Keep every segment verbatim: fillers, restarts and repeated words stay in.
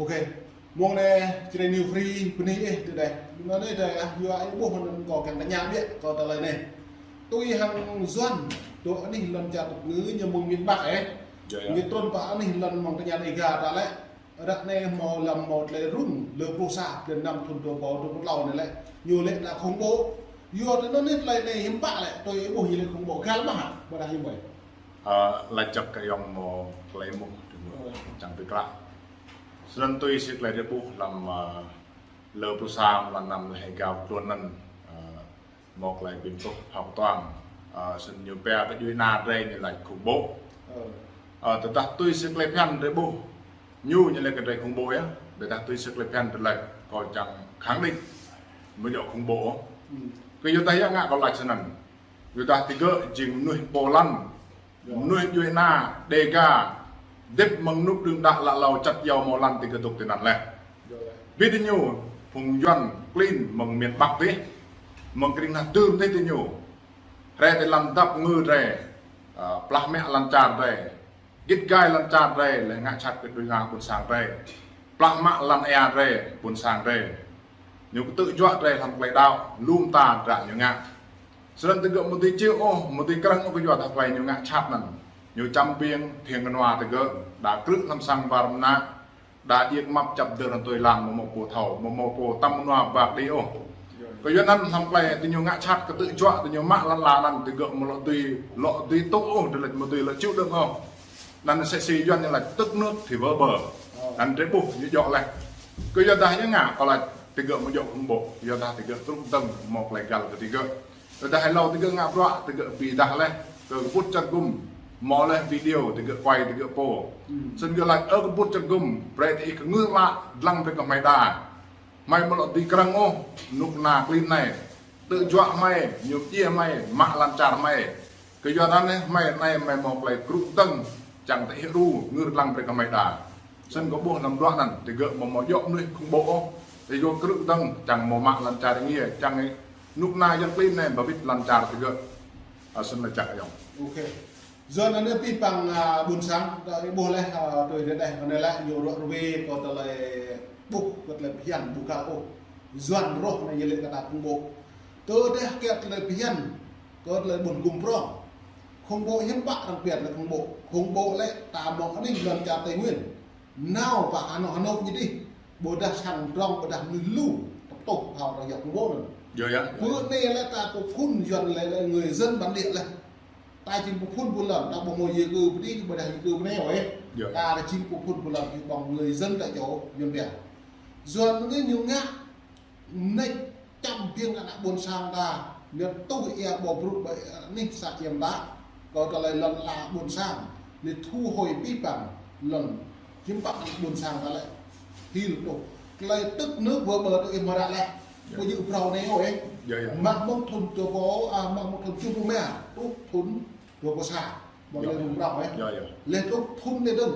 Ok. Mông anai, Jrai New Free bơni ih tơ dih. Mông anai dih, ah, yua ih ƀuh anŭn kâo kiăng tơña biă kơ tơlơi anai. Tui hăng Yuan, dŏ anih lŏn čar tŭk ngư ñu mơ̆ng miền Bắc, ơ. Yơh, yơh. Ñu trŭn pơ anih lŏn mơ̆ng tơña Dega ta lĕ. Ră anai hmâo lăm hmâo tơlơi rŭng, lơ pluh sa, blan năm thŭn dua rơbâo dua pluh klâo anai lĕ. Ñu lĕ đa khủng bố. Yua tơ anŭn anai tơlơi anai hiư̆m pă lĕ, tui ih ƀuh ñu lĕ khủng bố. Găl mơ̆ hă, ƀôdah hiư̆m ƀơi. Ơ, lač čăk kơ ayŏng mơ̆ tơlơi mơ̆, tui mơ̆, čang tui klă. Snăn tui si tơlơi drei ƀuh lăm, ơ, lơ pluh sa mlan năm leh êgao tơlun anăn, ơ, mơ̆ tơlơi ƀing tŭ hŏk tuang, ơ, snăn ñu pia kơ djuê ana drei ñu lač khủng bố. Ơ. Ơ, tơdah tui si tơlơi phiăn drei ƀuh, ñu ñu lač kơ drei khủng bố yơh. Tơdah tui si tơlơi phiăn drei lač kâo čang khẳng định, mơ̆ djŏ khủng bố. Kơ yua dah yơh ngă kâo lač snăn. Yua dah digơ̆ jing mnuih pô lăn, mnuih djuê ana Dega, hơdip mơ̆ng anŭk đưm đă lă lâo čăt iâu mâo lăn digơ̆ dŏ tui anăn leh. Ƀiă diñu, phung Yuan klin mơ̆ng miền Bắc dih, mơ̆ng krĭng nah dưm dih diñu. Hrơi tơ lăm dăp ngư drei, ơ, plah mă lăn čar drei, git gai lăn čar drei, leh ngă čăt kơ djuê ana ƀuôn sang drei. Plah mă lăn ia drei, ƀuôn sang drei. Ñu kơtư̆ juă drei hlăm tơlơi đaŏ, lu mta hdră ñu ngă. Snăn digơ̆ mơ̆ dưi čih ôh, mơ̆ dưi krơ̆ng ôh kơ yua dah tơlơi ñu ngă čăt anăn. Ñu čăm ƀing, thiêng kơnua digơ̆, đa krư̆ hlăm sang war mơnă, đa iĕk măp čăp dơr hăng tui lăng mơ̆ mâo pô thâo, mơ̆ mâo pô tăm kơnua ƀă đĭ ôh. Kơ yua anăn hlăm tơlơi diñu ngă čăt kơtư̆ juă, diñu mă lăn ala anăn digơ̆ mơ̆ lŏ dưi, lŏ dưi tŭ ôh, drei lač mơ̆ dưi lŏ čih đơ̆ng ôh. Anăn sĕ si Yuan ñu lač tức nước thì vỡ bờ. Anăn drei ƀuh ñu djŏ leh. Kơ yua dah ñu ngă, kâo lač digơ̆ mơ̆ djŏ khủng bố, yua dah digơ̆ krŭ dơ̆ng mâo tơlơi găl kơ digơ̆. Tơdah hlâo digơ̆ ngă bruă, digơ̆ bi dah leh, kơ kơbŭt čar gŭm, mâo leh video, digơ̆ kuai, digơ̆ pô. Snăn gơ̆ lač, ơ kơbŭt čar gŭm, brei diih kơngư lă, dlăng brei kơ hmei đa. Hmei mơ̆ lŏ dưi krơ̆ng ôh, anŭk ană klin anai. Tơjuă hmei, ñu pơdjai hmei, mă lăn čar hmei. Kơ yua anăn anai, hmei anai hmei mâo tơlơi krŭ dơ̆ng, čang tơ ih ru, ngư dlăng brei kơ hmei đa. Snăn kâo ƀuh lăm bruă anăn, digơ̆ mơ̆ mâo djŏ mnuih khủng bố ôh. Digơ̆ krŭ dơ̆ng, čang mâo mă lăn čar êngiê, čang anŭk ană Yuan klin anai ba wĭt lăn čar digơ̆. Ơ, snăn lač čăk ayŏng. Ok. Yuan anai pih păng, ơ, ƀuôn sang, ta ƀuh leh, ơ, tui dih dih, anai lĕ ñu ruă ruê kơ tơlơi ƀuh, kơ tơlơi phiăn ƀu găl ôh. Yuan rŏh anai ñu lĕ kơ ta khủng bố. Tơdah kơ tơlơi phiăn, kơ tơlơi ƀuôn gŭm prŏng. Khủng bố hiư̆m pă arăng pia lĕ khủng bố. Khủng bố lĕ ta mơ̆ng anih lŏn čar Tây Nguyên. Nao pơ Hà Nội, Hà Nội ñu dih. Ƀôdah sang drŏng, ƀôdah mnuih lu, tơpă tŭ hŏ arăng yua khủng bố anŭn. Yơh, yơh. Bơ anai lĕ ta pơphun Yuan lĕ, lĕ người dân bản địa lĕ. Ta jing pơphun pơlŏn, ta ƀu mâo di cư pơ dih, ƀôdah di cư pơ anai ôh. Yơh. Ta jing pơphun pơlŏn, ƀơ̆ng người dân tại chỗ Yuan pia. Yuan anai ñu ngă, ñu čăm ƀing ană ƀuôn sang ta, ñu tuh ia ƀâo brŭ ƀơi anih sa iĕm ta, kơ tơlơi lŏn ala ƀuôn sang, ñu thu hồi pih păng lŏn hiư̆m pă ană ƀuôn sang ta lĕ. Hil tŭ. Tơlơi tức nước vỡ bờ tơ ih mơ̆ ră leh. Yơh. Ƀu djơ̆ phrâo anai ôh. Yơh, yơh. Mă mơ̆ng thŭn dua rơbâo, ơ, mă mơ̆ng thŭn tơjuh pluh rơma, truh thŭn dua rơbâo sa. Mơ̆ng tơlơi rŭng răng, ơ. Yơh, yơh. Leh truh thŭn anai dơ̆ng.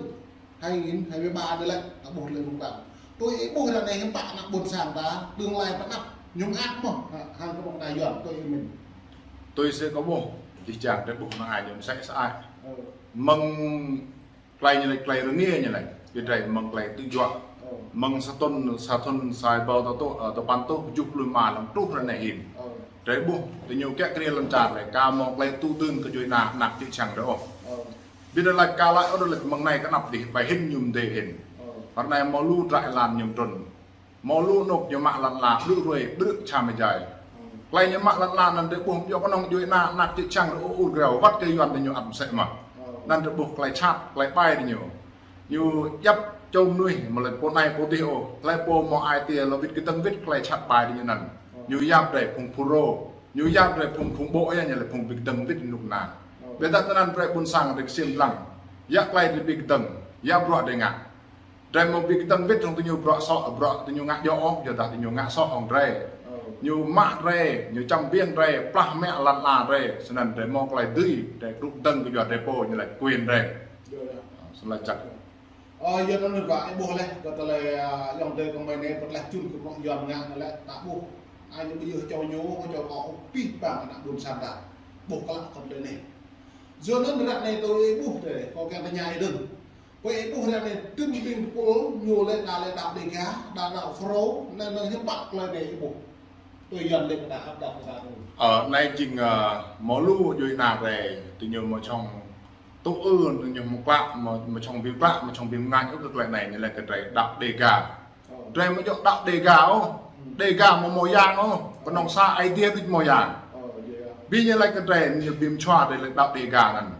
Hai nghìn hai mươi ba anai lĕ, ta ƀuh tơlơi rŭng răng. Tui ih ƀuh ră anai hiư̆m pă ană ƀuôn sang ta, tương lai pơ anăp, ñu mơak mơ̆, hă, hăng kơ ƀing ta Yuan, tui ih mĭn. Tui si kâo ƀuh, jih jang drei ƀuh năng ai ñu mơsĕ sơăi. Ơ. Mơ̆ng tơlơi ñu lač tơlơi rơngiê ñu lač, ƀiă drei mơ̆ng tơlơi tơjuă. Ơ. Mơ̆ng sa thŭn, sa thŭn sa rơbâo dua rơtuh, ơ, dua păn rơtuh tơjuh pluh rơma lăm truh ră anai hĭn. Ơ. Drei ƀuh, diñu kiă kriê lŏn čar drei, ka mâo tơlơi tŭ dưn kơ djuê ana, anak čư̆ čhiăng drei ôh. Ơ. Ƀiă drei lač ka lač ôh, drei lač mơ̆ng anai kơ anăp dih, ƀai hĭn ñu mdê hĭn. Ơ. Ră anai mâo lu dră êlan ñu trŭn. Mâo lu anôk ñu mă lăn ala, ƀrư̆ ruai, ƀrư̆ čăm êjai. Ơ. Tơlơi ñu mă lăn ala anăn drei ƀuh, yua kơnơ̆ng djuê ana, anak čư̆ čhiăng drei ur ur greo, wăt kơ Yuan diñu ăt mơsĕ mơh. Ơ. Anăn drei ƀuh tơlơi čăt, tơlơi ƀai diñu. Ñu djăp čô mnuih, mơ̆ lač pô anai pô dih ôh, tơlơi pô mâo ai tiê lŏ wĭt kơdơ̆ng wĭt tơlơi čăt ƀai diñu anăn. Ơ. Ñu yap drei phung FULRO, ñu yap drei phung, phung ƀô̆ yơh, ñu lĕ phung bi kơdơ̆ng wĭt anŭk anăn. Ơ. Ƀiă dah tơnăn brei ƀuôn sang drei ksiêm dlăng. Yua tơlơi drei bi kơdơ̆ng, yua bruă drei ngă. Drei mâo bi kơdơ̆ng wĭt hŏng diñu bruă soh, bruă diñu ngă djŏ ôh, yua dah diñu ngă soh hŏng drei. Ơ. Ñu mă drei, ñu čăm ƀing drei, plah mă lăn ala drei, snăn drei mâo tơlơi dưi, drei krŭ dơ̆ng kơ yua drei pô, ñu lač quyền drei. Yơh, yơh. Ơ, snăn lač čăk. Ơ, yua anŭn wă ih ƀuh leh, kơ tơlơi, ơ, ayŏng adơi kơ mơi anai, pơtlaih čun kơ bruă Yuan ngă anai lĕ, ta ƀuh. Ai ñu ƀu djơ̆ čô ñu, čô kâo pih păng ană ƀuôn sang ta. Ƀuh klă kơ tơlơi anai. Yua anŭn ră anai tui ih ƀuh dih, kâo kiăng tơña ih dơ̆ng. Ƀơi ih ƀuh ră anai, tơm ƀing tơpul ñu lĕ đa lĕ đaŏ Đêga, đa đaŏ Fulro, anai anŭn hiư̆m pă tơlơi anai ih ƀuh. Tui Yuan lĕ kơ ta ăp đaŏ kơ ta anŭn. Ơ, anai jing, ơ, mơ̆ lu djuai ana drei, tui ñu mơ̆ čong tŭ ư, tui ñu mơ̆ klă, mơ̆, mơ̆ čong ƀing klă, mơ̆ čong ƀing mơngač, ơ, kơ tơlơi anai, ñu lĕ kơ drei đaŏ Đêga. Ơ. Drei mơ̆ djŏ đaŏ Đêga ôh. Hmm. Đêga mơ̆ mơyang ôh. Kơnơ̆ng sa Aê Diê đôč mơyang. Ơ, Đêga. Ƀing ñu lĕ kơ drei, ñu ƀing čua drei lĕ đaŏ Đêga anŭn.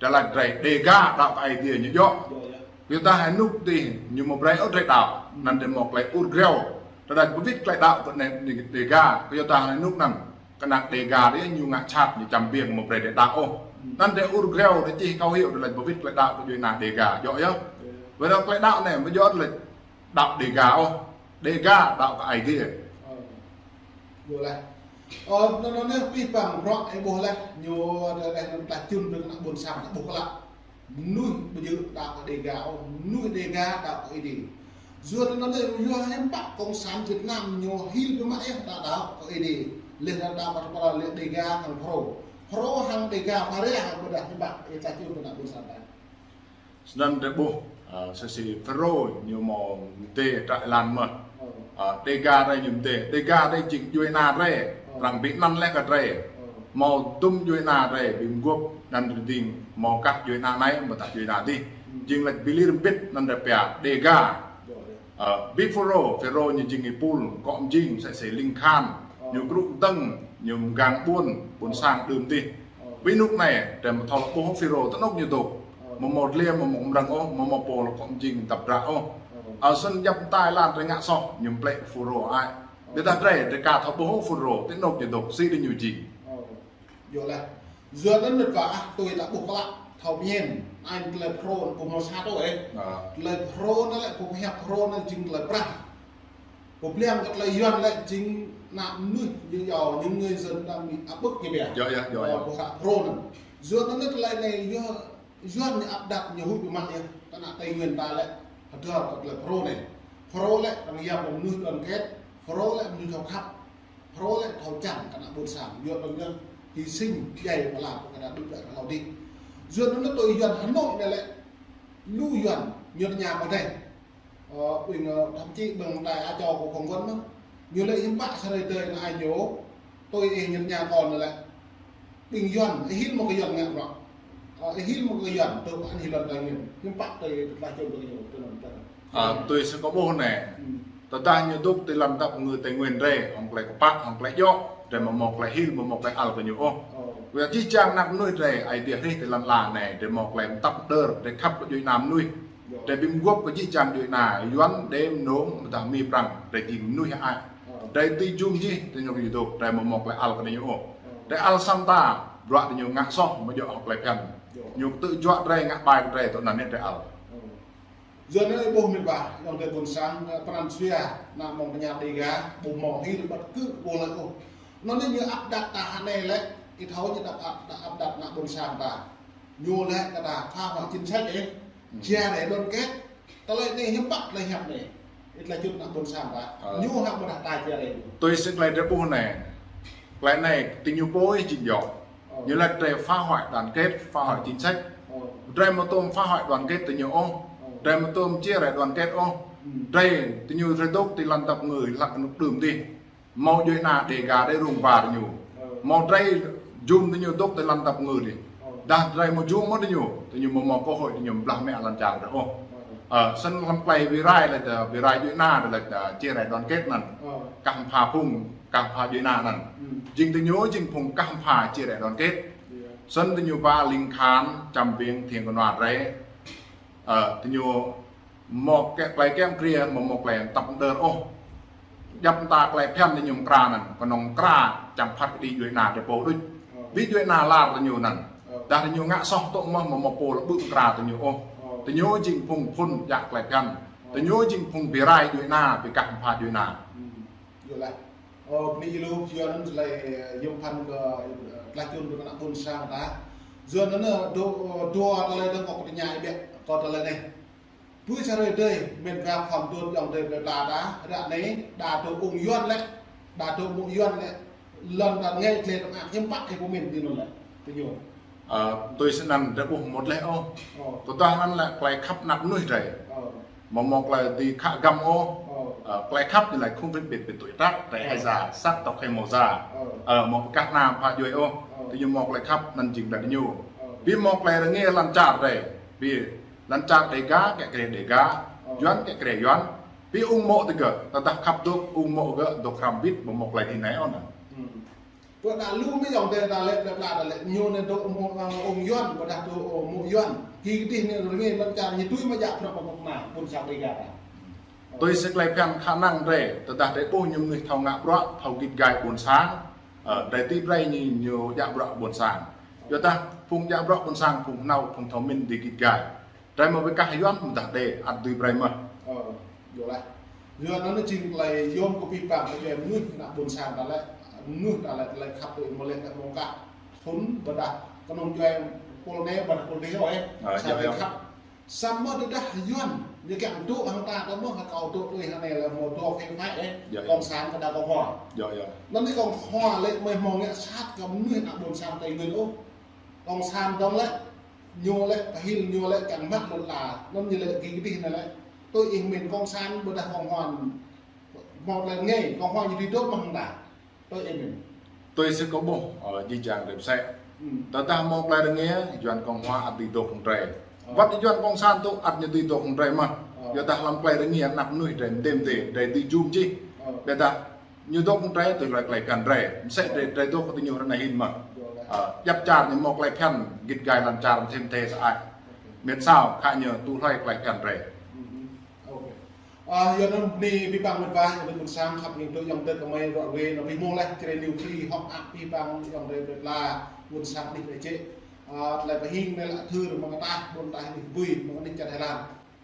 Tơlơi drei Đêga đaŏ kơ Aê Diê ñu djŏ. Djŏ, djŏ. Kơ yua dah hơnŭk dih ñu mơ̆ brơi ôh drei đaŏ. Anŭn drei mơ̆ tơlơi ur greo. Tơlơi pơwĭt tơlơi đaŏ kơ anai Đêga. Kơ yua dah hơnŭk anŭn. Kơnăk Đêga dih ñu ngă čat ñu čăm biêng mơ̆ brơi drei đaŏ ôh. Anŭn drei ur greo drei čih khẩu hiệu tơlơi pơwĭt tơlơi đaŏ kơ djuai ana Đêga. Djŏ yơh. Wơ̆t tơlơi đaŏ anai mơ̆ djŏ tơlơi đaŏ Đêga ôh. Đêga đaŏ kơ Aê Diê. Ơ. Djŏ laih. Ơ, anŭn, anŭn anai pih păng bruă ih ƀuh laih, ñu laih, laih anŭn tơlơi čun ƀing ană ƀôn sang ta ƀuh klă. Mơnuih ƀu djơ̆ đaŏ kơ Đêga ôh, mơnuih Đêga đaŏ kơ Aê Diê. Yua anŭn anai, yua hiư̆m pă Cộng sản Việt Nam ñu hil biă mă yơh đaŏ, đaŏ kơ Aê Diê. Laih đaŏ, đaŏ kơ tơpă lĕ Đêga hăng Fulro. Fulro hăng Đêga pha rai hăng ƀôdah hiư̆m pă, ih tơlơi čun ƀing ană ƀôn sang ta. Snăn drei ƀuh, ơ, sa si Fulro ñu mơ̆ mdê tră lăn mơ̆n. Ơ. Ơ, Đêga drei ñu mdê, Đêga drei jing djuai ana drei, ơ, arăng ƀu anăn lĕ kơ drei. Ơ. Mơ̆ tơm djuai ana drei, ƀing mguôp anăn drei ding, mơ̆ kah djuai ana anai, mơ̆ tah djuai ana dih. Hmm. Jing lĕ bi lir mbĭt anăn drei pia Đêga. Djŏ, djŏ. Ơ, ƀing Fulro, Fulro ñu jing ih pul, kŏ mjing, sa si Ling Khan, ơ, ñu krŭ dơ̆ng, ñu mgang ƀuôn, ƀuôn, ơ, sang đưm dih. Ơ. Ƀing anŭk anai, drei mơ̆ thâo lŏ ƀuh Fulro, tơ anŭk ñu dôk. Ơ. Mơ̆ mơ̆ dliê, mơ̆ mơ̆ mrơ̆ng ôh, mơ̆ mơ̆ pô lŏ kŏ mjing tăp dră ôh. Ơ. Ơ, snăn djăp mơta ih lăng drei ngă soh, ñu mplĕ Fulro ai. Ơ. Ƀiădah drei, drei ka thâo ƀuh Fulro, tơ anŭk ñu dôk, si dih ñu jing. Ơ. Djŏ laih. Yua anŭn mĭt wa ah, tui ta ƀuh klă, thâo pơñen, anŭn tơlơi Fulro, ƀu mơ̆ sa tui, ơ. Ơ. Tơlơi Fulro anŭn lĕ, ƀu pơhiăp Fulro anŭn jing tơlơi prah. Ƀu ƀlĕng kơ tơlơi Yuan lĕ jing ană mơnuih, ñu yua những người dân đang bị áp bức ñu pia. Djŏ, djŏ, djŏ, ơ, djŏ. Ƀu hră Fulro anŭn. Yua anŭn tơlơi anai yua Yuan ñu áp đặt ñu huĭ biă mă yơh. Kơ ană Tây Nguyên ta lĕ, hơdơr kơ tơlơi Fulro anai. Fulro lĕ, arăng yap mơnuih đoàn kết. Fulro lĕ, mơnuih thâo khăp. Fulro lĕ, thâo čang kơ ană ƀôn sang. Yua anŭn yơh, hy sinh, djai pơala, kơ ană đưm đă kơ hlâo dih. Yua anŭn tui Yuan Hà Nội anai lĕ, lu Yuan, ñu tơña kơ drei. Ơ, ƀing, ơ, thậm chí ƀing đài Á Châu kơ Khong Vân mơ̆n. Ñu lĕ hiư̆m pă sa hrơi tơi anai ñu, tui ih ñu tơña kơ anŭn lĕ. Ƀing Yuan, ih hil mơ̆ kơ Yuan ngă bruă. Ơ, ih hil mơ̆ kơ Yuan, tơ anŭn hil lŏn Tây Nguyên. Hiư̆m pă tơi tơlơi čun ƀing ñu, tơ anŭn tơlơi. Ơ, tui sa kâo ƀuh anai. Hmm. Tơdah ñu dôk tui lăn dap kơngư Tây Nguyên drei, hŏng tơlơi kơpă, hŏng tơlơi djŏ, drei mơ̆ mơ̆ tơlơi hil, mơ̆ mơ̆ tơlơi ăl kơ ñu ôh. Ơ. Kơ yua jih jang ană mơnuih drei, Aê Diê hrih tui lăn ala anai, drei mơ̆ tơlơi tăp đơr, drei khăp kơ djuai ana mơnuih. Djŏ. Drei ƀing mguôp kơ jih jang djuai ana, Yuan, Đê, Mnông, ƀôdah Mi, Prăng, drei jing mơnuih ai. Ơ. Drei tui jum jih, tui ñu dôk, drei mơ̆ mơ̆ tơlơi ăl kơ ñu ôh. Ơ. Drei ăl săm ta, bruă tui ñu ngă soh, mơ̆ djŏ hŏk tơlơi phiăn. Djŏ. Ñu kơtư̆ juă drei, ngă ƀai kơ drei, tui anŭn yơh drei ăl. Ơ. Yua anŭn ih ƀuh mĭt wa, ayŏng adơi ƀôn sang, ơ, pran jua, ană mơ̆ng tơña Đêga, ƀu mơ̆ hil bất cứ ƀu lơi ôh. Anŭn anai ñu áp đặt ta hơnai lĕ, ih thâo ñu áp, áp, áp đặt ană ƀôn sang ta. Ñu lĕ kơ ta phá hoại chính sách ih. Hmm. Chia rẽ đoàn kết. Tơlơi anai hiư̆m pă tơlơi hiăp anai. Ih tơlơi čun ană ƀôn sang ta. Ơ. Ñu hăng ƀôdah ta chia rẽ. Tui sa tơlơi drei ƀuh anai. Tơlơi anai tui ñu pô jing djŏ. Ơ. Ñu lĕ drei phá hoại đoàn kết, phá hoại chính sách. Ơ. Drei mơ̆ tơm phá hoại đoàn kết tui ñu ôh. Ơ. Drei mơ̆ tơm chia rẽ đoàn kết ôh. Hmm. Drei tui ñu drei dôk tui lăn dap kơngư hlăk anŭk đưm dih. Mơ̆ djuai ana Đêga drei rŭng ba tui ñu. Ơ. Mơ̆ drei jum tui ñu dôk tui lăn dap kơngư dih. Ơ. Dah drei mơ̆ jum mơ̆ tui ñu, tui ñu mơ̆ mơ̆ cơ hội tui ñu blah mă lăn čar drei ôh. Ơ. Ơ, snăn hlăm tơlơi bi rai lĕ, bi rai djuai ana lĕ, chia rẽ đoàn kết anŭn. Ơ. Kah pha phung, kah pha djuai ana anŭn. Hmm. Jing tui ñu, jing phung kah pha chia rẽ đoàn kết. Iya. Snăn tui ñu ba Ling Khan, čăm biêng thiêng kơnua drei. Ơ, tui ñu mơ̆ kơ tơlơi kiăng kriê, mơ̆ mơ̆ tơlơi tăp đơr ôh. Djăp mơta tơlơi phiăn tui ñu mơ̆ kra anŭn, kơnơ̆ng kra, čang phat kơđi djuai ana drei pô đôč. Ơ. Ƀing djuai ana lar tui ñu anŭn. Ơ. Dah tui ñu ngă soh tŭ mơ̆, mơ̆ mơ̆ pô lŏ ƀu mơ̆ kra tui ñu ôh. Ơ. Tui ñu jing phung phŭn djă tơlơi phiăn. Ơ. Tui ñu jing phung bi rai djuai ana, bi kah pha djuai ana. Hmm. Yua laih. Ơ, bơni ih lu, yua anŭn tơlơi, ơ, yôm phăn kơ, ơ, tơlơi čun kơ ană ƀôn sang ta. Yua anŭn, ơ, dua, ơ, dua tơlơi dơ̆ng kâo tơña ih biă, kơ tơlơi anai. Ƀơi sa hrơi tơi, mĭt wa khŏm tŭ ayŏng adơi plei pla ta, ră anai, đa tŭ ung Yuan lĕ, đa tŭ mơ̆ Yuan lĕ, lŏn ta ngă tơlơi tơmă hiư̆m pă ih pơmĭn tui anŭn lĕ, tui ñu. Ơ, tui snăn drei ƀuh mơ̆t leh ôh. Ơ. Tơdah anăn lĕ klei khăp anăp mnuih drei. Ơ. Mơ̆ mơ̆ klei dưi khă găm ôh. Ơ. Ơ, klei khăp ñu lĕ không phân biệt về tuổi tác, drei hai già, sắc tộc hay màu da. Ơ. Ơ, mơ̆ kah nam pha djuai ôh. Ơ. Tui ñu mơ̆ klei khăp anăn jing lĕ ñu. Ơ. Bi mơ̆ klei rơngiă lăn čar drei. Bi lăn čar Đêga, kĕ kre Đêga. Ơ. Yuan, kĕ kre Yuan. Bi ung mơ̆ tơ gơ̆, tơdah khăp dôk, ung mơ̆ gơ̆, dôk hrăm bĭt, mơ̆ mơ̆ klei dih anai ôh anăn. Hmm. Pơ đa lu mơ̆ yŏng tơ ta lĕ, lĕ pla ta lĕ, ñu anai dôk mơ̆, ơ, ung Yuan, pơdah dôk, ơ, mơ̆ Yuan. Ki kơ dih anai rơngiă lăn čar ñu tui mơ̆ jak prăk pơpŭk na, ƀuôn sang Đêga ta. Tui si klei phiăn khả năng drei, tơdah drei ƀuh ñu mơnuih thâo ngă bruă, thâo git gai ƀuôn sang, ơ, drei tĭ brei ñu, ñu djă bruă ƀuôn sang. Yua dah phung djă bruă ƀuôn sang, phung hnâo, phung thâo mĭn dưi git gai. Drei mơ̆ bi kah Yuan mơ̆ dah đe, ăt dưi brei mơ̆. Ơ, yua lĕ. Yua anăn jing klei yôm kơ pih pang kơ djuai mơnuih anăp ƀuôn sang ta lĕ, mơnuih ta lĕ, klei khăp tui mơ̆ lĕ kơ mơ̆ng kah. Thŭn ƀơdah kơnơ̆ng djuai pôl anai ƀơdah pôl dih ôh, ơ. Ơ, sa yua, klei yua. Khăp. Samơ̆ tơdah Yuan, ñu kiăng dŏ hăng ta, ta mơ̆ hăng kâo dŏ tui hăng anai lĕ mơ̆ dŏ phê phai, ơ. Yua, yua. Cộng sản kơ đa Cộng hòa. Yua, yua. Anăn anai Cộng hòa lĕ mơ̆ mơ̆ng ngă sat kơ mơnuih anăp ƀuôn sang Tây Nguyên ôh. Cộng sản dŏng lĕ, ñu lĕ, pơhil ñu lĕ, kiăng mă lŏn ala, anăn ñu lĕ, ki kơ dih anai lĕ. Tui ih mĭn Cộng sản, ƀơdah Cộng hòa, mơ̆ lĕ ngă, Cộng hòa ñu dưi dŏ mơ̆ng ta. Tui ih mĭn. Tui si kâo ƀuh, ơ, jih jang drei pơsĕ. Hmm. Tơdah mơ̆ klei rơngiă, Yuan Cộng hòa ăt dưi dŏ hăng drei. Ơ. Wăt Yuan Cộng sản tŭ ăt ñu dưi dŏ hăng drei mơ̆. Ơ. Yua dah hlăm klei rơngiă anăp mơnuih drei mdê mdê, drei dưi jum jih. Ơ. Ƀơdah ñu dŏ hăng drei tui hloi klei phiăn drei. Msĕ drei, drei dŏ kơ tơ ñu rơnai hin mơ̆. Yua lĕ. Ơ, djăp čar ñu mơ̆ klei phiăn, git gai lăn čar mơ̆ thim thê sa ai. Ơ. Mĕt sao, khă ñu tui hloi klei phiăn drei. Hmm. Ơ, yua anăn anai pih pang mĕt wa, yua anăn ƀuôn sang khăp ñu tui yŏng tơ kơ mơi rŏ wê, anăn pih mơ̆ lĕ, čre niu kri, hŏk ăt pih pang yŏng tơ mĕt la, ƀuôn sang anai lĕ čĕ. Ơ, tlei pơhing anai lĕ thur, mơ̆ng kơ tah, ƀuôn tah anai bui, mơ̆ng anai čar Thái Lan.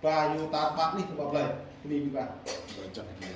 Ba yua ta ƀă anai kơ ƀă blei, anai pih pang. Ƀă čar anai.